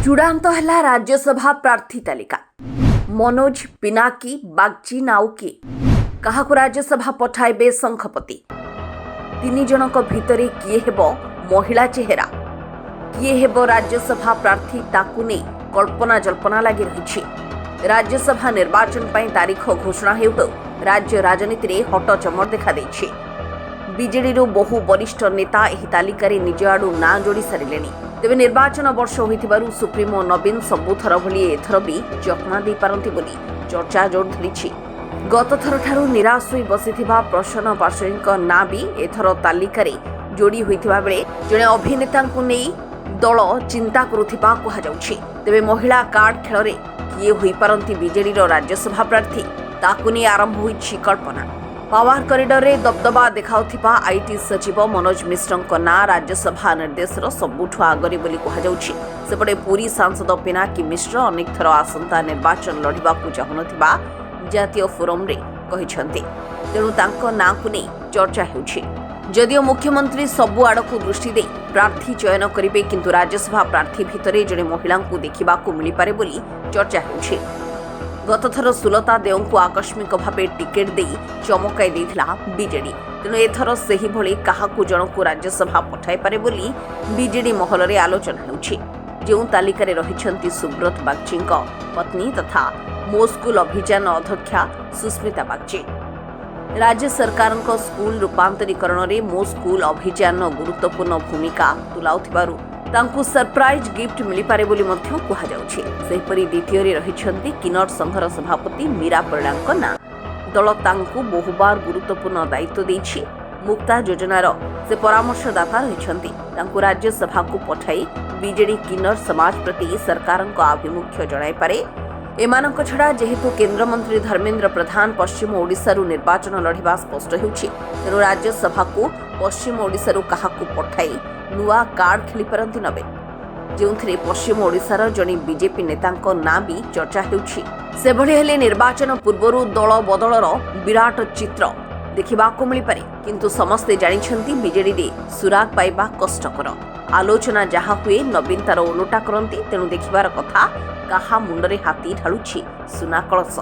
ଚୂଡ଼ାନ୍ତ ହେଲା ରାଜ୍ୟସଭା ପ୍ରାର୍ଥୀ ତାଲିକା। ମନୋଜ, ପିନାକୀ, ବାଗଚି ନା ଆଉ କିଏ? କାହାକୁ ରାଜ୍ୟସଭା ପଠାଇବେ ଶଙ୍ଖପତି? ତିନି ଜଣଙ୍କ ଭିତରେ କିଏ ହେବ ମହିଳା ଚେହେରା, କିଏ ହେବ ରାଜ୍ୟସଭା ପ୍ରାର୍ଥୀ, ତାକୁ ନେଇ କଳ୍ପନା ଜଳ୍ପନା ଲାଗି ରହିଛି। ରାଜ୍ୟସଭା ନିର୍ବାଚନ ପାଇଁ ତାରିଖ ଘୋଷଣା ହେଉ ହେଉ ରାଜ୍ୟ ରାଜନୀତିରେ ହଟଚମଟ ଦେଖାଦେଇଛି। ବିଜେଡିରୁ ବହୁ ବରିଷ୍ଠ ନେତା ଏହି ତାଲିକାରେ ନିଜ ଆଡୁ ନାଁ ଯୋଡ଼ି ସାରିଲେଣି। ତେବେ ନିର୍ବାଚନ ବର୍ଷ ହୋଇଥିବାରୁ ସୁପ୍ରିମୋ ନବୀନ ସବୁଥର ଭଳି ଏଥର ବି ଚକମା ଦେଇପାରନ୍ତି ବୋଲି ଚର୍ଚ୍ଚା ଜୋର ଧରିଛି। ଗତଥରଠାରୁ ନିରାଶ ହୋଇ ବସିଥିବା ପ୍ରସନ୍ନ ପାଟ୍ଟଶାଣୀଙ୍କ ନାଁ ବି ଏଥର ତାଲିକାରେ ଯୋଡ଼ି ହୋଇଥିବା ବେଳେ ଜଣେ ଅଭିନେତାଙ୍କୁ ନେଇ ଦଳ ଚିନ୍ତା କରୁଥିବା କୁହାଯାଉଛି। ତେବେ ମହିଳା କାର୍ଡ ଖେଳରେ କିଏ ହୋଇପାରନ୍ତି ବିଜେଡିର ରାଜ୍ୟସଭା ପ୍ରାର୍ଥୀ, ତାକୁ ନେଇ ଆରମ୍ଭ ହୋଇଛି କଳ୍ପନା। ପାୱାର କରିଡରରେ ଦବଦବା ଦେଖାଉଥିବା IT ସଚିବ ମନୋଜ ମିଶ୍ରଙ୍କ ନାଁ ରାଜ୍ୟସଭା ନିର୍ଦ୍ଦେଶର ସବୁଠୁ ଆଗରେ ବୋଲି କୁହାଯାଉଛି। ସେପଟେ ପୁରୀ ସାଂସଦ ପିନାକୀ ମିଶ୍ର ଅନେକ ଥର ଆସନ୍ତା ନିର୍ବାଚନ ଲଢ଼ିବାକୁ ଚାହୁଁନଥିବା ଜାତୀୟ ଫୋରମରେ କହିଛନ୍ତି। ତେଣୁ ତାଙ୍କ ନାଁକୁ ନେଇ ଚର୍ଚ୍ଚା ହେଉଛି। ଯଦିଓ ମୁଖ୍ୟମନ୍ତ୍ରୀ ସବୁ ଆଡ଼କୁ ଦୃଷ୍ଟି ଦେଇ ପ୍ରାର୍ଥୀ ଚୟନ କରିବେ, କିନ୍ତୁ ରାଜ୍ୟସଭା ପ୍ରାର୍ଥୀ ଭିତରେ ଜଣେ ମହିଳାଙ୍କୁ ଦେଖିବାକୁ ମିଳିପାରେ ବୋଲି ଚର୍ଚ୍ଚା ହେଉଛି। ଗତଥର ସୁଲତା ଦେଓଙ୍କୁ ଆକସ୍ମିକ ଭାବେ ଟିକେଟ୍ ଦେଇ ଚମକାଇ ଦେଇଥିଲା ବିଜେଡି। ତେଣୁ ଏଥର ସେହିଭଳି କାହାକୁ ଜଣକୁ ରାଜ୍ୟସଭା ପଠାଇପାରେ ବୋଲି ବିଜେଡି ମହଲରେ ଆଲୋଚନା ହେଉଛି। ଯେଉଁ ତାଲିକାରେ ରହିଛନ୍ତି ସୁବ୍ରତ ବାଗଚିଙ୍କ ପତ୍ନୀ ତଥା ମୋ ସ୍କୁଲ ଅଭିଯାନ ଅଧ୍ୟକ୍ଷା ସୁସ୍ମିତା ବାଗଚି। ରାଜ୍ୟ ସରକାରଙ୍କ ସ୍କୁଲ ରୂପାନ୍ତରୀକରଣରେ ମୋ ସ୍କୁଲ ଅଭିଯାନ ଗୁରୁତ୍ୱପୂର୍ଣ୍ଣ ଭୂମିକା ତୁଲାଉଥିବାରୁ ତାଙ୍କୁ ସରପ୍ରାଇଜ୍ ଗିଫ୍ଟ ମିଳିପାରେ ବୋଲି ମଧ୍ୟ କୁହାଯାଉଛି। ସେହିପରି ଦ୍ୱିତୀୟରେ ରହିଛନ୍ତି କିନ୍ନର ସଂଘର ସଭାପତି ମୀରା ପରିଡ଼ାଙ୍କ ନାଁ। ଦଳ ତାଙ୍କୁ ବହୁବାର ଗୁରୁତ୍ୱପୂର୍ଣ୍ଣ ଦାୟିତ୍ୱ ଦେଇଛି। ମୁକ୍ତା ଯୋଜନାର ସେ ପରାମର୍ଶଦାତା ରହିଛନ୍ତି। ତାଙ୍କୁ ରାଜ୍ୟସଭାକୁ ପଠାଇ ବିଜେଡି କିନ୍ନର ସମାଜ ପ୍ରତି ସରକାରଙ୍କ ଆଭିମୁଖ୍ୟ ଜଣାଇପାରେ। ଏମାନଙ୍କ ଛଡ଼ା ଯେହେତୁ କେନ୍ଦ୍ରମନ୍ତ୍ରୀ ଧର୍ମେନ୍ଦ୍ର ପ୍ରଧାନ ପଶ୍ଚିମ ଓଡ଼ିଶାରୁ ନିର୍ବାଚନ ଲଢ଼ିବା ସ୍ପଷ୍ଟ ହେଉଛି, ତେଣୁ ରାଜ୍ୟସଭାକୁ ପଶ୍ଚିମ ଓଡ଼ିଶାରୁ କାହାକୁ ପଠାଇ ନୂଆ କାର୍ଡ ଖେଳିପାରନ୍ତି ନବୀନ, ଯେଉଁଥିରେ ପଶ୍ଚିମ ଓଡ଼ିଶାର ଜଣେ ବିଜେପି ନେତାଙ୍କ ନାଁ ବି ଚର୍ଚ୍ଚା ହେଉଛି। ସେଭଳି ହେଲେ ନିର୍ବାଚନ ପୂର୍ବରୁ ଦଳ ବଦଳର ବିରାଟ ଚିତ୍ର ଦେଖିବାକୁ ମିଳିପାରେ। କିନ୍ତୁ ସମସ୍ତେ ଜାଣିଛନ୍ତି, ବିଜେଡିରେ ସୁରାଗ ପାଇବା କଷ୍ଟକର। ଆଲୋଚନା ଯାହା ହୁଏ, ନବୀନ ତାର ଓଲଟା କରନ୍ତି। ତେଣୁ ଦେଖିବାର କଥା, କାହା ମୁଣ୍ଡରେ ହାତୀ ଢାଳୁଛି ସୁନା କଳସ।